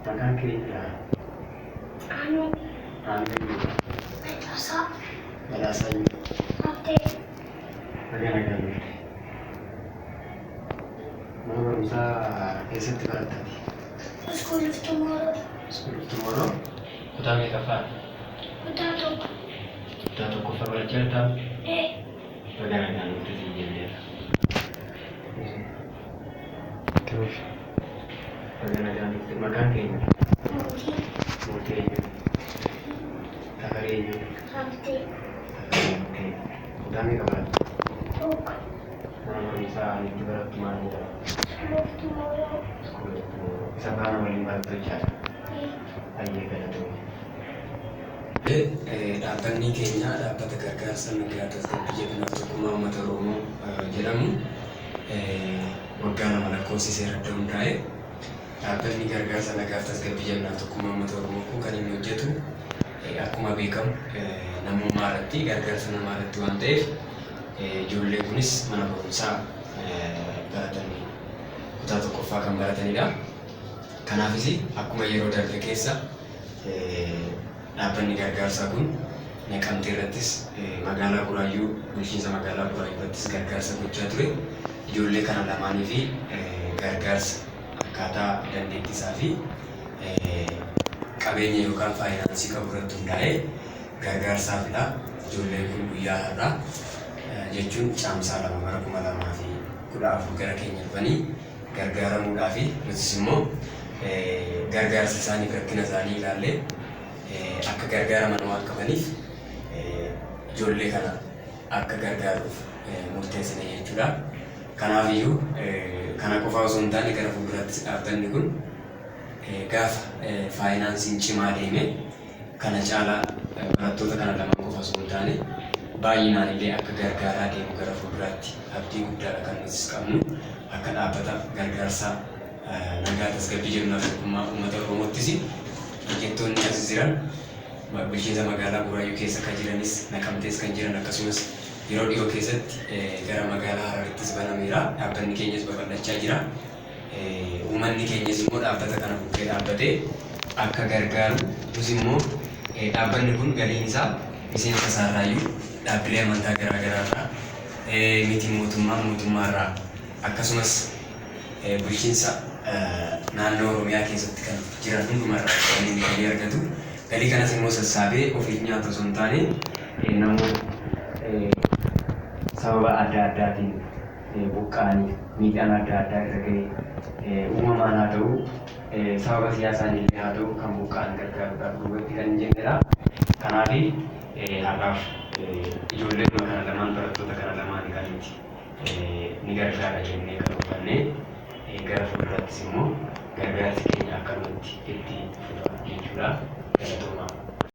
Maqaan kee eenyudha? Aanuu. Aanuu eenyudha? Badhaasaa. Badhaasaa eenyu? Habtee. Baga nagaan dhufte. Mana barumsaa eessatti barattati? School of Tomorrow. School of Tomorrow. Kutaa meeqaffaa? Kutaa 1. Kutaa tokkoffaa barachaa jirtaa? Ee. Baga nagaan dhufte siin jenneerra. Itti fufi. Baga nagaan dhufte. Maqaan kee eenyu? Mootii. Mootii eenyu? Tafarii eenyu? Habtee. Tafarii Habtee. Kutaa meeqa baratta? 1. Mana barumsaa ani itti barattu maal jedhama? School of Tomorrow. School of Tomorrow. Isa faana waliin barattu jechaadha. Ee. Hayyee galatoomi. Dhaabbanni keenya dhaabbata gargaarsa nagaa tasgabbii jabinaaf tokkummaa uummata Oromoo jedhamu waggaa 2 lakkoofsiseera erga hundaa'e. Dhaabbanni gargaarsa nagaaf tasgabbii jabinaaf tokkummaa uummata Oromoo kun kan inni hojjetu akkuma beekamu namummaa irratti gargaarsa namaa irratti waan ta'eef ijoolleen kunis mana barumsaa baratan kutaa tokkoffaa kan baratanidha. Kanaafis akkuma yeroo darbe keessa Dhaabbanni gargaarsaa kun Naqamtee irrattis magaalaa Buraayyuu bulchiinsa magaalaa Buraayyuu irrattis gargaarsa gochaa ture. Ijoollee kana lamaanii fi gargaarsa akkaataa dandeettii isaa fi qabeenya yookaan faayinaansii qabu irratti hundaa'ee gargaarsaafidha. Ijoolleen kun guyyaa har'aa jechuun Caamsaa 2 bara 2014 gara keenya dhufanii gargaaramuudhaafi nutis immoo gargaarsa isaaniif rakkina isaanii ilaallee akka gargaaraman waan qabaniif ijoollee kana akka gargaaruuf murteessine jechuudha. Kanaaf iyyuu kana qofaa osoo hin taane gara fuulduraattis dhaabbanni kun gaafa faayinaansiin cimaa deeme kana caalaa barattoota kana lamaan qofa osoo hin taane baay'inaan illee akka gargaaraa deemu gara fuulduraatti abdii guddaadha kan nutis qabnu akka dhaabbata gargaarsaa nagaa tasgabbii jabinaaf tokkummaa uummata Oromoottis hojjettoonni as jiran bulchiinsa magaalaa Buraayyuu keessa kan jiranis Naqamtees kan jiran akkasumas yeroo dhiyoo keessatti gara magaalaa Hararittis banameera dhaabbanni keenyas babal'achaa jira. Uumanni keenyas immoo dhaabbata kana bukkee dhaabbatee akka gargaaru nus immoo dhaabbanni kun galiin isaa miseensa isaarraayyuu dhaabbilee amantaa garaa garaarraa miti mootummaa mootummaarraa akkasumas bulchiinsa naannoo Oromiyaa keessatti kan jiran hundumarraa kan inni galii argatu. Galii kanas immoo sassaabee ofiif nyaatu osoo hin taane namoota sababa adda addaatiin buqqa'aniif miidhaan adda addaa irra gahe uumamaan haa ta'u sababa siyaasaan illee haa ta'u kan buqqa'an gargaaruudhaaf duubatti kan hin jennedha. Kanaaf har'aaf ijoolleedhuma kana lamaan barattoota kana lamaani kan nuti ni gargaara jennee karoorfanne gara fuulduraattis immoo gargaarsi keenya akkanumatti itti fufa jechuudha. Galatoomaa.